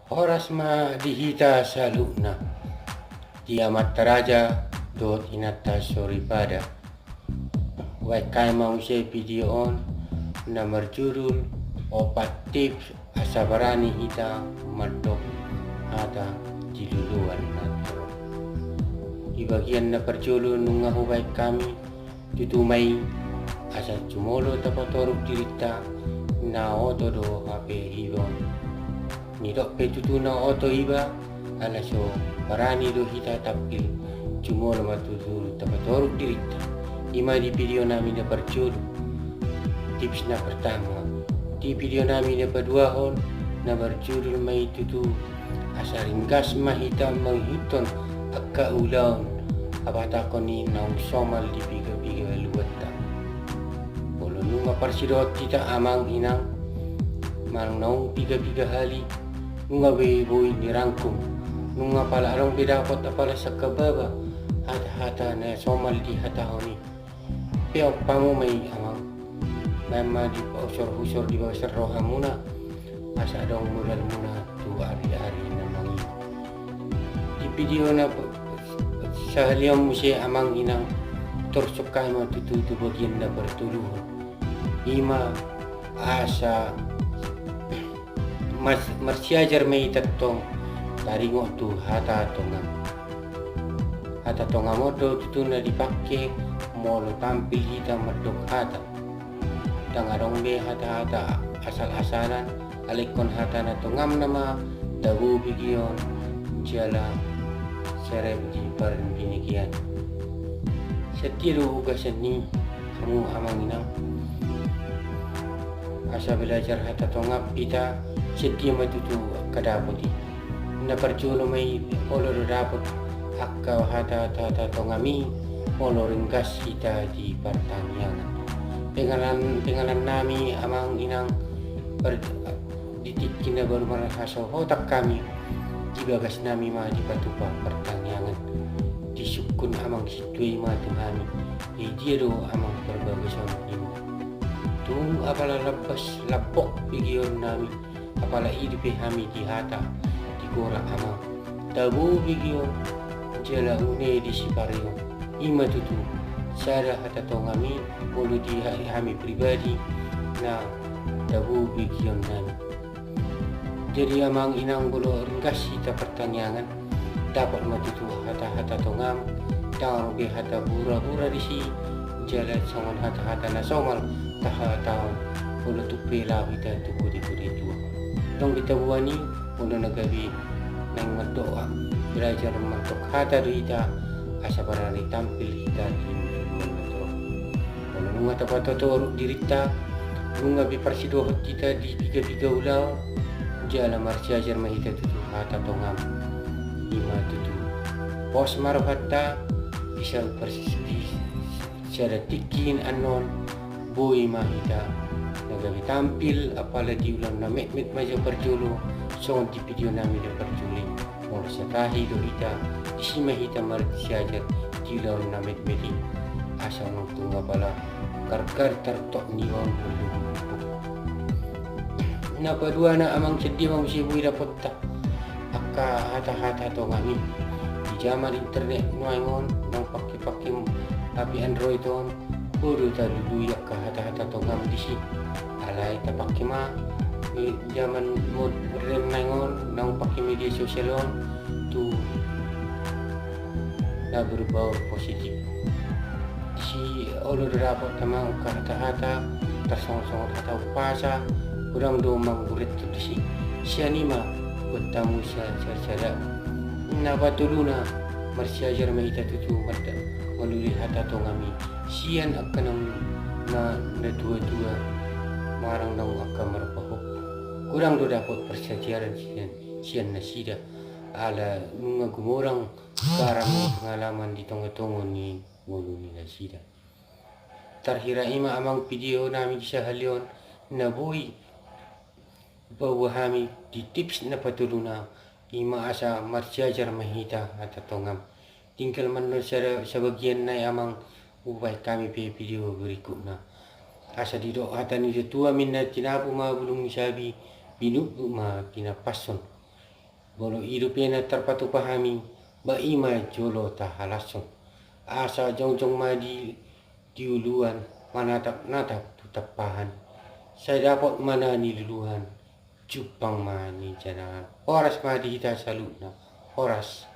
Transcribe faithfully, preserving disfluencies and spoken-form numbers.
Horas ma di hita saluhutna, di amanta raja dohot inanta soripada. Hubaen hami ma muse video on na marjudul opat tips asa barani hita mandok hata di luluan na torop. Di bagian na parjolo nunga hubaen hami, tutu ma i, asa jumolo tapatoruk dirinta, na oto do hape iba on. Nidok pe tutu na oto iba, ala so barani do hita tampil, jumolo ma tutu tapatoruk dirinta. I ma di video nami na parjolo, tips na pertama. Di video nami na paduahon, na marjudul ma i tutu, asa ringgas ma hita mangihuthon angka ulaon habatahon i naung somal di piga-piga luatta. Molo nunga parsidohot hita amang inang, manang naung piga-piga hali, nunga be boi nirangkum, nunga pala adong be dapot apala sangkababa hata-hata na somal dihatahon i. Pe ompamu ma i amang, baen ma dihusor-husor di bagasan rohamuna, asa adong modalmuna tu ari-ari na mangihut. Di video na p-, sahali on muse amang inang, torus hami ma tutu tu bagian na partoluhon. I ma asa Mas-, marsiajar ma hita tong taringot tu hata tongam. Hata tongam on do tutu na dipangke molo tampil hita mandok hata. Ndang adong be hata-hata asal-asalan, alai ingkon hata na tongamna ma tabo bege on jala serep di parbinegean. Sadia do bagasan i hamu amang inang. Asa belajar hata tongam hita, sadia ma tutu angka dapot i. Na parjolo ma i, olo do dapot angka hata-hata tongam i, olo ringgas hita di partangiangan. Penganan, penganan nami amang inang, par-, di tingki na baru marhasohotan hami, di bagas nami ma dipatupa partangiangan. Disungkun amang sintua i ma tu hami, i dia do amang parbagason i ma. Tung apala lambas lambok pigeon nami, apala ido pe hami di hata, di gorak amang. Tabo bege on jala une di sipareon. I ma tutu sada hata tongam i, molo di ha-, hami pribadi na tabo begeon nami. Jadi amang inang, molo ringgas hita partangiangan, dapot ma tutu hata-hata tongam, ndang adong be hata bura-bura disi, jala songon hata-hata na somal tahatahon molo tung pe laho hita tu pudi-pudi tua. Ndang be taboan i, molo na gabe naeng mandok, belajar mandok hata do hita, asa barani tampil hita di luluan na torop. Molo nunga tapatoruk dirinta, nunga be parsidohot hita di piga-piga ulaon, jala marsiajar ma hita tutu hata tongam. I ma tutu pos ma rohanta, bisa parsis-, di sada tingki annon, boi ma hita na gabe tampil, apala di ulaon na metmet ma jo parjolo, songon di video nami na parjolo i. Molo satahi do hita, disi ma hita marsiajar di ulaon na metmet i. Asa unang tung apala gargar tartok niba on. Na paduana amang, sadia ma muse boi dapotta angka hata-hata tongam i. Di jaman internet nuaeng on, naung pangke-pangke H P Android on, boi do talului angka hata-hata tongam disi. Alai tapangke ma, eh, jaman modern nuaeng on, naung pangke media sosial on, tu na berbaur positif. Disi olo do dapot amang angka hata-hata tarsongon-songon hata umpasa, godang do mangguret tu disi. Sian i ma buat hamu sa-, sa-, sada. Na patoluna, marsiajar ma hita tutu mada-, malului hata tongam i sian angka naung na, na tua-tua, manang naung angka marpahompu. Godang do dapot parsiajaran sian, sian nasida, ala nunga gumodang garam ni pengalaman di tonga-tonga ni ngolu ni nasida. Tarhira i ma amang video nami di sahali on na boi paboa hami di tips na patoluna, i ma asa marsiajar ma hita hata tongam. Tinggal mannon sada-, sabagian nai amang, hubaen hami pe video berikutna. Asa didok hata ni natua-tua, minna tinapu ma bulung ni sabi, binutbut ma pinapashon. Molo i dope na tarpatupa hami, ba i ma jolo tahalashon. Asa jongjong ma di, di uluan, manatap-natap tu tampahan. Sai dapot ma na niluluan, jumpang ma nijanahan. Horas ma di hita saluhutna, horas.